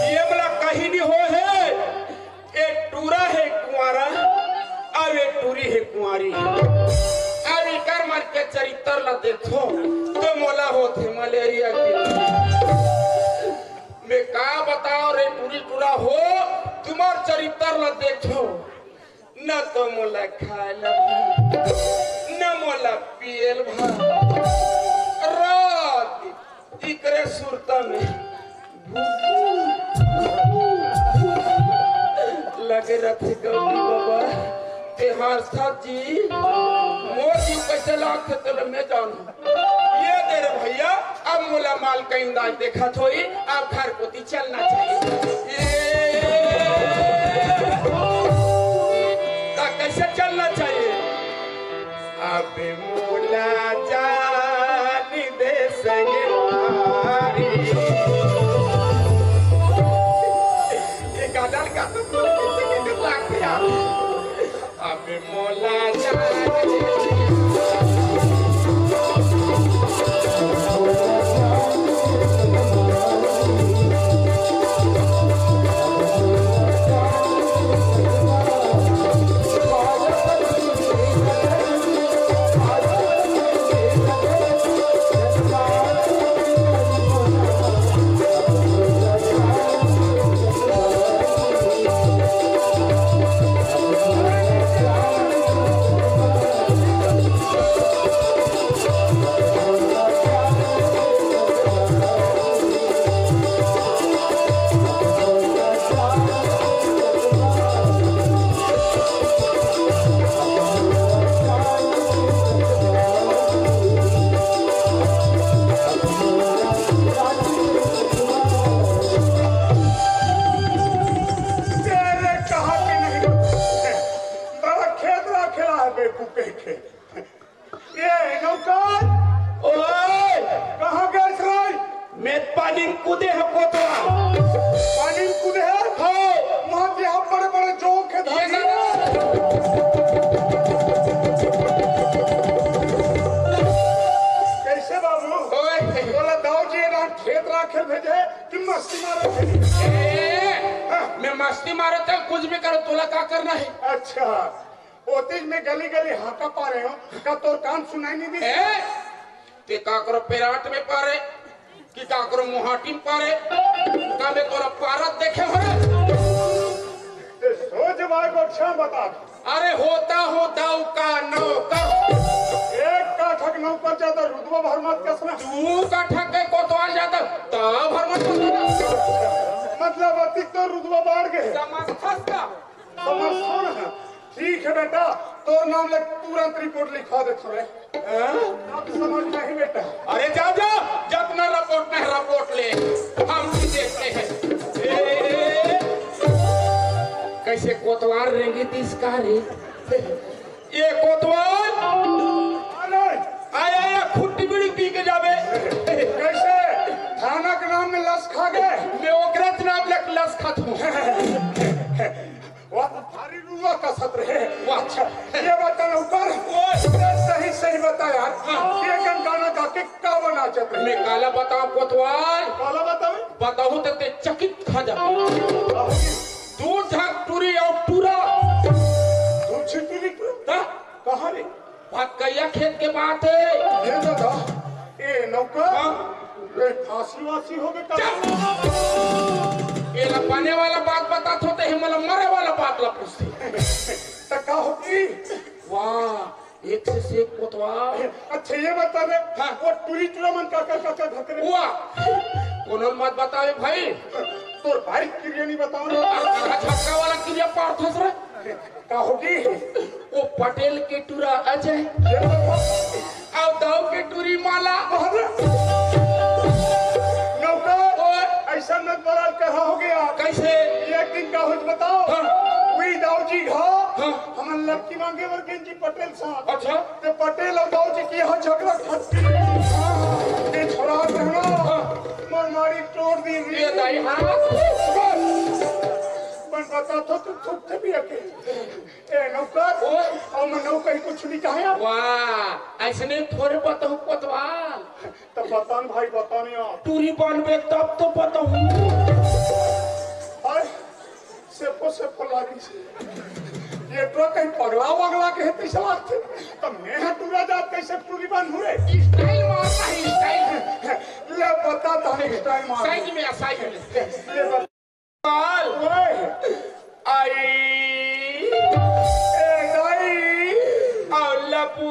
ये वाला कहीं नहीं हो है। ए टूरा हे कुंवारा, अउ ए टूरी हे कुंवारी। अउ एकर मन के चरित्र ला देखो, तो मोला होथे मलेरिया के। मैं का बताओ रे टूरी टूरा हो, तुम्हार चरित्र ला देखो, न तो मोला खाए ला, न मोला पिए ला। लगे रथे गौरी बाबा, तेहार साथ जी, मोर जीव कैसे लागथे तेला मैं जानहूं। ये दे रे भैया, अब मोला मालकिन दाई देखत होही, अब घर कोती चलना चाहिए। ये, त कैसे चलना चाहिए? अब मोला जान दे संगवारी। ये गाना का तो कोई किसी की दिल लाग गया। अब मोला जान दे। तेरे कहा के नहीं, बड़ा खेत रखेला है बेवकूफ कह के। ये नौकर, ओए! कहाँ गए रे? मैं पानी में कूदे हंव कोतवाल। पानी में कूदे हंव? हाँ। वहाँ के यहाँ बड़े बड़े जोंक हे ये धनी। ना। कैसे बाबू? ओए! बोला दाऊ जी ये रात खेत राखे भेजे कि मस्ती मारे भेजे? ए, हाँ। मैं मस्ती मारत हंव, कुछ भी करो, तोला का करना है? अच्छा, ओतीज में गली गली हाका पारे हंव, का तोर कान सुनाई नहीं दी? ए, ते काकरो पेराट में पारे कि काकरो मुहाटी में पारे, का मैं तोला पारत देखे हंव रे? ते सोच भाई को अच्छा बता। अरे होता हूँ दाऊ का नौकर। एक काठा के नौकर ज्यादा रुतबा भर मत कसना। दू काठा के कोतवाल ज्यादा, ता भर मत कसना। मतलब अतिक तो रुतबा बाढ़ गए। समझथस का? समझथों ना। ठीक है बेटा, तोर नाम ले तुरंत रिपोर्ट लिखवा देथों रे। हाँ? अब समझ नहीं बेटा। अरे जा, जा, जतना रिपोर्ट नहीं, रिपोर्ट ले, हम भी देखते हैं। ए, कैसे कोतवाल रेंगे तीस का रे? ये कोतवाल अरे! आया, आया, खुट्टी बीड़ी पी के जाबे। कैसे? थाना के नाम में लस खा गए? मैं ओकरा नाम ले लस खाथों। वाह, भारी रुआ का सत्र है। वाह। अच्छा, ये बता नौकर, ओए। सही सही बता यार, हाँ। ये गनगाना गा के का बना चक्र? मैं काला बतावं कोतवाल? काला बतावे? बताहूँ तो ते चकित खा जा। दू झन टूरी अउ टूरा। दू झन टूरी टूरा? ता? कहाँ रे? भटकैया खेत के बात है। ये दादा, ए नौकर, हाँ? ए फांसी वासी हो गए का? चुप! एला बने वाला बात बताथों ते, हे मोला मरे वाला बात ला पूछथे। त का होगी? वाह, एक से एक कोतवाल। अच्छा ये बता दे, हाँ। वो टूरी टूरा मन का का का का घर करे? वाह, कोनो मत बतावे भाई। तोर भाई किरिया नहीं बताओ ना। अरे झटका वाला किरिया पारथस रे। का होगी? वो पटेल के टूरा अजय। ये तो अउ दाऊ के टूरी माला। अरे! नौकर, ओए। ऐसा मत बोला, कहा हो गया? कैसे? एक दिन का होत बताओ। हाँ। वही दाऊ जी घर, हाँ। हमन लड़की मांगे बर गेंजी पटेल साहब। अच्छा। ते पटेल अउ दाऊ जी के यहाँ झगड़ा खत्म। ते छोरा रहना। हाँ। मोर मारी तोड़ दी। ये दाई, हाँ। बस। बन बताथों तो थूक भी अके। ए, नौकर, ओए। अउ मैं नौकर ही कुछ नहीं कहे। वाह, ऐसने थोरे बताहूँ कोतवाल। तो बतान भाई, बतान यार। टूरी बनबे तब तो बताहूँ। अरे, सेपो, सेपो लागी से। ये तो कहीं पगला वगला के है, पैसा लागथे। तो मैं हाँ टूरा जात कैसे टूरी बन हूँ रे? स्टाइल मारता है, स्टाइल। ले बता तो हम स्टाइल मार। साइज में आ, साइज में। ले बता। ओए। आई। ए दाई। अउ लपू।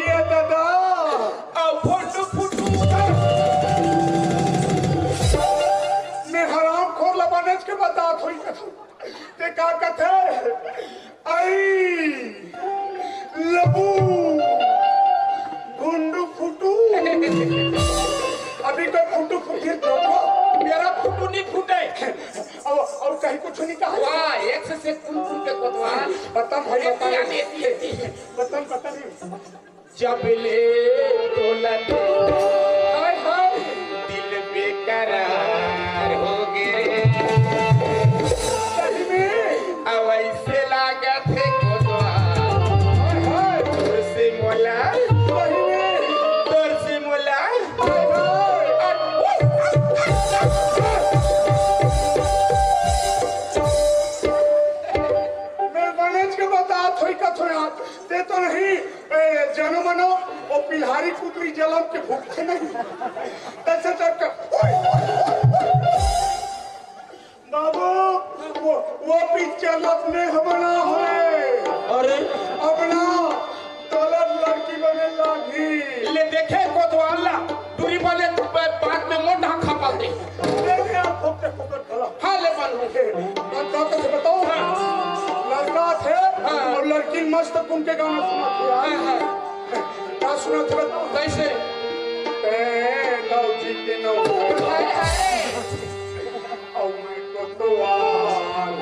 ये दादा। अउ फुटू फुटू। बता भाई, बता। बता, बता नहीं। जब ले तोला दे, हाय, हाय। दिल बेकरार हो गे। सही में। अब ऐसे लागत हे कोतवाल। हाय, हाय। तोर से मोला, सही में। तोर से मोला, हाय, हाय। मैं बनेच के बता, थोई का थोड़ा। ते तो नहीं, ए, जनो मनो, वो पिल्हारी कुतरी जलम के भुगते नहीं। ऐसे टाइप का, ओए, ओए, ओए, ओए। बाबू, वो, वो पिक्चर अपने हम ना होए। अरे। अपना दौलत लड़की बने लागी। ले देखे कोतवाल ला, दूरी वाले बात में मोटा खपा दे। देखे आप फोकट फोकट खड़ा। हाँ, ले बालू। ए, बात, बात तो बताओ। हाँ। लड़का थे हाँ। और लड़की मस्त कुन के गाना सुना थे यार। हाँ, हाँ। का सुना थे बताओ। कैसे? ए, नौजी के नौ। हाय, हाय। और मैं कोतवाल।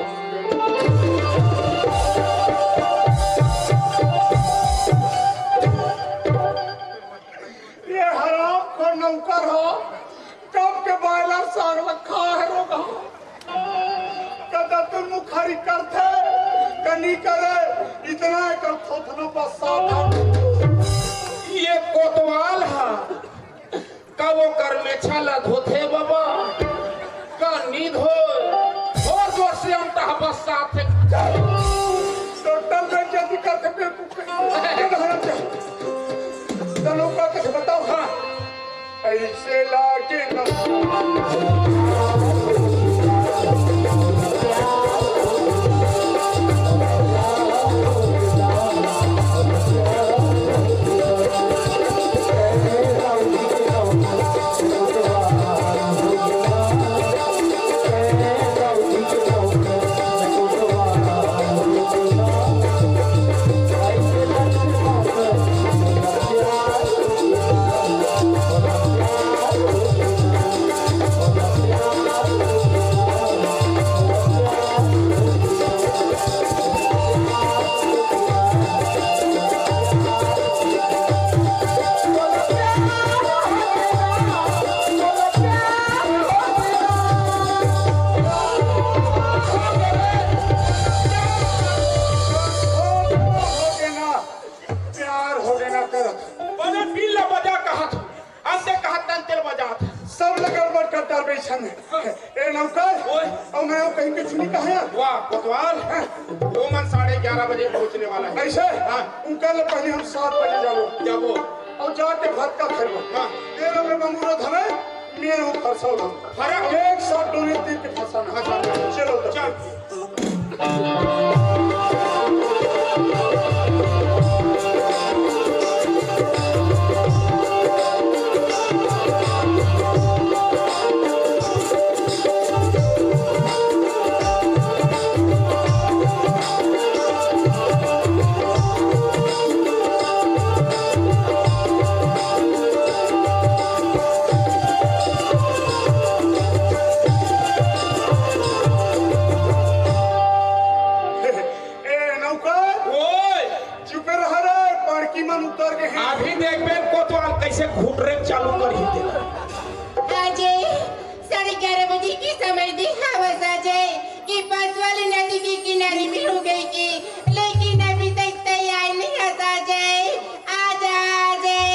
ये हराम खोर नौकर हो, कब के बॉयलर साग ला खा हे रोगहा। कदा तुन मुखारी करथे, कनी करे, इतना एकर थोथना बस्सात हे। ये कोतवाल हा, का वो कर मेछा ला धोथे बाबा, का नी धोय, जोर जोर से अमता हा बस्सात हे। टोटल बेइज्जती करथे बेवकूफ। चलो का कुछ बताओ। हाँ। ऐसे लागे न। प्यार हो गे ना करत। बने बिल ला बजा कहत हो, अंते कहत तन तेल बजात। सब ला गड़बड़ कर डालबे इसन। ए नौकर, ओए। अउ मैं कहीं कुछ नहीं कहा। वाह, कोतवाल। हाँ। वो मन साढ़े ग्यारह बजे पहुंचने वाला है। ऐसे? हाँ। उनका ले पहले हम सात बजे जाबो। जाबो। अउ जाके भात का खाबो। हाँ। तेरा में बंगूरा धरे, मेरे ऊपर सौ धरे। फरक? एक साथ दोनों तीर के फंसाना। फंसाना। चलो तो। चल। ए, नौकर। ओए। चुपे रह रे, बड़की मन उतर गे हे। अभी देखबे कोतवाल कैसे घुटरे चालू करही तेला। अजय, साढ़े ग्यारह बजे के समय दे हवस अजय, कि पास वाली नदी के किनारे में हो गई कि, लेकिन अभी तक तैयार नहीं है अजय। आजा अजय।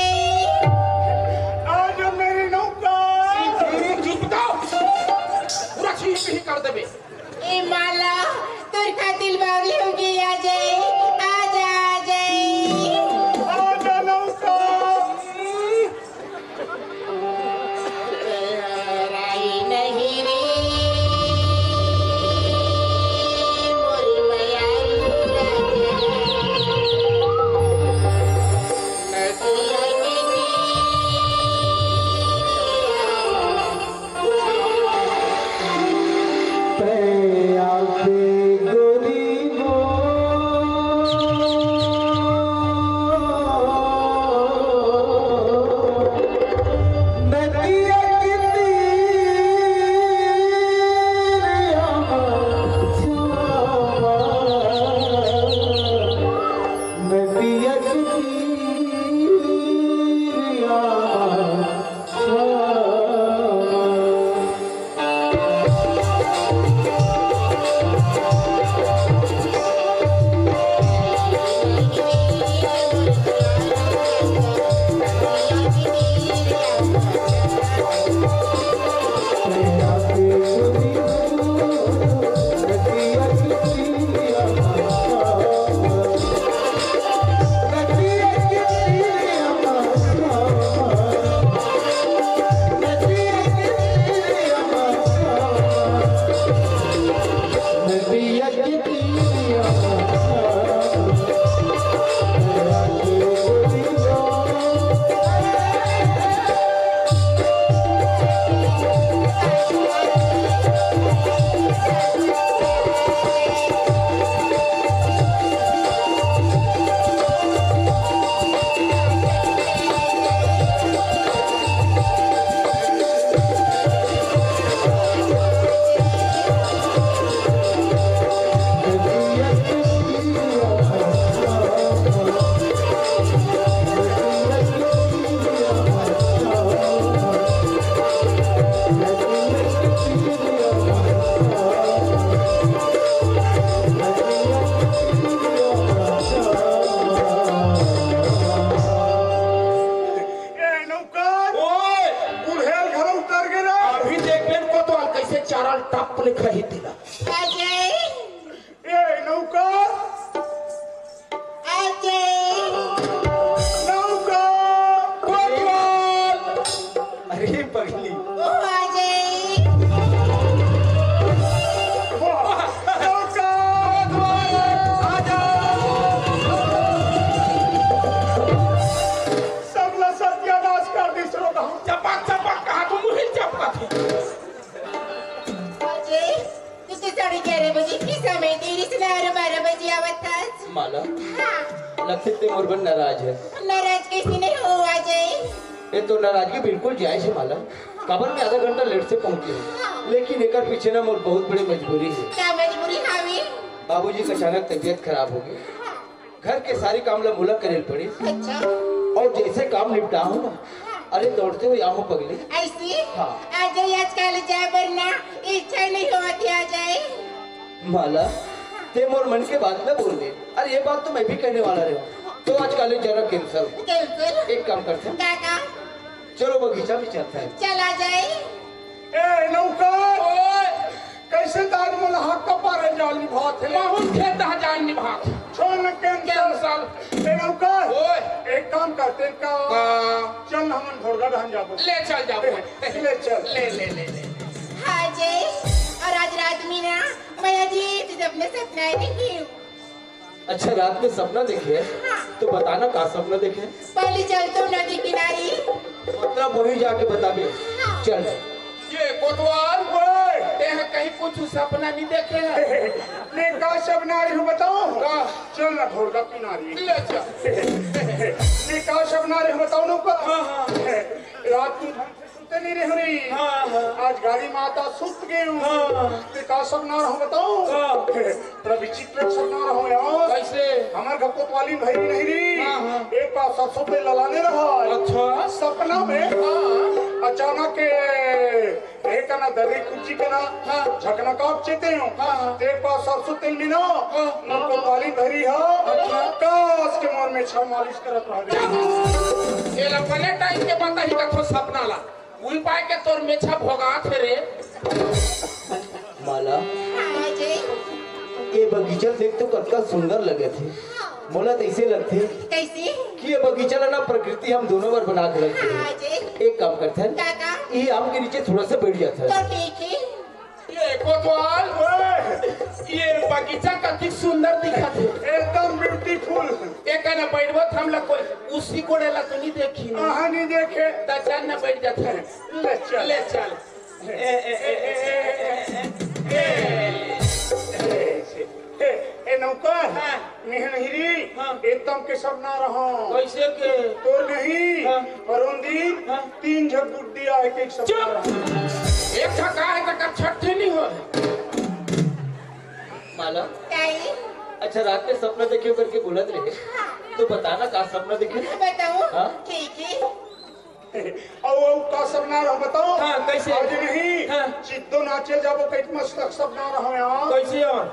आज मेरी नौकर। चुप तो। पूरा छीन ही कर देबे। ए माला, तोर खातिर बावली हो गई अजय। आजा अजय। आजा नौकर। राई नहीं रे, मोरी मयारी। नाराज कइसे नहीं हो अजय? ये तो नाराजगी बिल्कुल जायज है माला, काबर मैं आधा घंटा लेट से पहुंचे हूँ, लेकिन एकर पीछे ना मोर बहुत बड़ी मजबूरी है। का मजबूरी हावी? बाबूजी का अचानक तबीयत खराब हो गई, घर के सारे काम ला मोला करे पड़े। अच्छा। और जैसे काम निपटा हूँ ना, अरे दौड़ते हुए आऊँ पगली। ऐसी? हाँ। अजय आजकल जाए बर ना इच्छा नहीं होवत हे अजय। माला, ते मोर मन के बात न बोल दे। अरे ये बात तो मैं भी कहने वाला रहे हूँ। तो आजकल ये जरा कैंसिल। कैंसिल? एक काम करते हैं। का काम? चलो बगीचा में चलते हैं। चला जाए। ए नौकर, ओए! कैसे ताज मोला हक का पारे जान निभात है? बहुत खेत हा जान निभात। छोड़ न कैंसिल। कैंसिल। ए नौकर, ओए! एक काम करते हैं का? का? चल हमन भोरगा डहन जाबो। ले चल जाबो। ले चल। ले, ले, ले, ले। हाँ जी, और आज रात में ना मैं अजीब चीज अपने सपना में देखी हूँ। अच्छा, रात में सपना देखे है? हाँ। तो बताना का सपना देखे है? पहले चल तो नदी किनारे। मतलब वही जाके बताबे। हाँ। चल। ये कोतवाल, ओए! तें कहीं कुछ सपना नहीं देखे है? मैं का सपना रही हूँ बताओ? का? चल ना भोरगा किनारे। ले चल। मैं का सपना रही हूँ बताओ ना का? हाँ, हाँ। रात को सुते नहीं रहे रे। हाँ, हाँ। आज गाड़ी में आता सुत गए हूँ। हाँ। ते का सपना रहो बताओ? हाँ। बड़ा विचित्र सपना रहो यार। कैसे? हमार घर कोतवाली भरी नहीं रे। हाँ, हाँ। एक पास सरसों पे ललाने रहा। अच्छा। सपना में हाँ। अचानक के एक ना दर्री कुर्सी के ना हाँ। झकना काप चेते हूँ। हाँ, हाँ। ते पास सरसों तेल में ना हाँ। ना कोतवाली भरी है। अच्छा। काश के मोर में छह मालिश करत रह। एला बने टाइम के बताही कथो सपना ला। उही पाए के तोर मेछा भोगात हे रे। माला, हाँ जी। ये बगीचा देख तो कतका सुंदर लगे थे। मोला तो ऐसे लगथे कैसे? कि ये बगीचा ला ना प्रकृति हम दोनों बर बना के रखे हाँ हे। जी। एक काम करते हैं, का, का? ये आम के नीचे थोड़ा सा बैठ जाता है। तो ठीक है। ये कोतवाल, ओए! ये बगीचा कतिक सुंदर दिखत हे। एकदम ब्यूटीफुल। एका न बैठबो त हमला कोई उसी कोड़े ला तो नहीं देखी ना। हाँ, नहीं देखे। त चल न बैठ जाते हैं। ले चल। ले चल। ए, ए, ए, ए, ए, ए, ए, ए, ए, ए, ए, ए, नौकर। हाँ। निहनहिरी, हाँ। एकदम के सपना रहो। कैसे के? तोर नहीं, हाँ। पर उन दिन हाँ। तीन झक गुड्डी आए के एक सपना चुप! रहो। एक झक आए तक छठी नहीं हो। माला, ताई। अच्छा, रात में सपना देखे करके बोलत रहे, हाँ। तो बताना का सपना देखे? बताओ। हाँ? ठीक है। अउ, अउ का सपना रहो बताओ? हाँ, कैसे? आज नहीं, हाँ। चित्तो नाचे जाबो, कई मस्त सपना रहो यार। कैसे यार?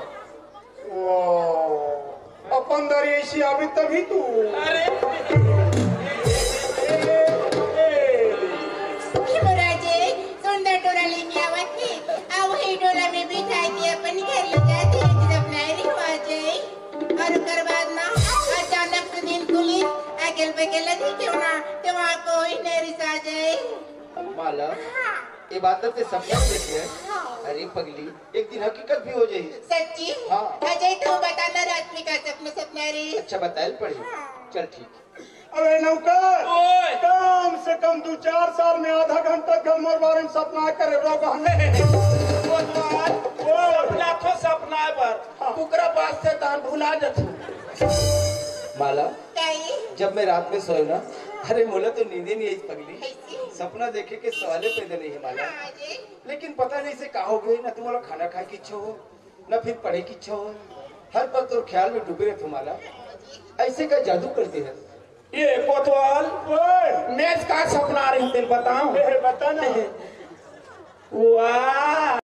वाह, अपन दरी ऐसी आवे तभी तू। अरे। हे महाराज, सुंदर टोला लेके आवत हे, आ वही टोला में बिठा के अपन घर ले जाते हैं, जब नहीं हुआ जाए। और ओकर बाद ना अचानक से नींद खुली, अगल बगल नहीं क्यों ना, तो वहाँ कोई नहीं रिसा जाए। माला, हाँ। ये बात तो ते सपना में देखे है। हाँ। अरे पगली, एक दिन हकीकत भी हो जाए। सच्ची? हाँ। अजय, तू बताना रात में का सपना सपना रे? अच्छा, बताए पड़े। हाँ। चल ठीक। अबे नौकर, ओए। कम से कम दू चार साल में आधा घंटा के हमर बारे में सपना करे रहो बहन। कोतवाल, ओए। सपना तो सपना है पर हाँ। ओकरा बाद से तान भुला जथू। माला, ताई। जब मैं रात में सोए ना, अरे मोला तो नींदे नहीं आई पगली। कैसी? सपना देखे के सवाले पैदा नहीं है माला। हाँ जी। लेकिन पता नहीं से का हो गए, ना तुम्हारा खाना खाए की इच्छा हो, ना फिर पढ़े की इच्छा हो, हर पल तो ख्याल में डूबे रहते हो माला। ऐसे का जादू करते हैं। ये कोतवाल, ओए। मैं इसका सपना रही दिल बताऊं। ए, बता ना। वाह।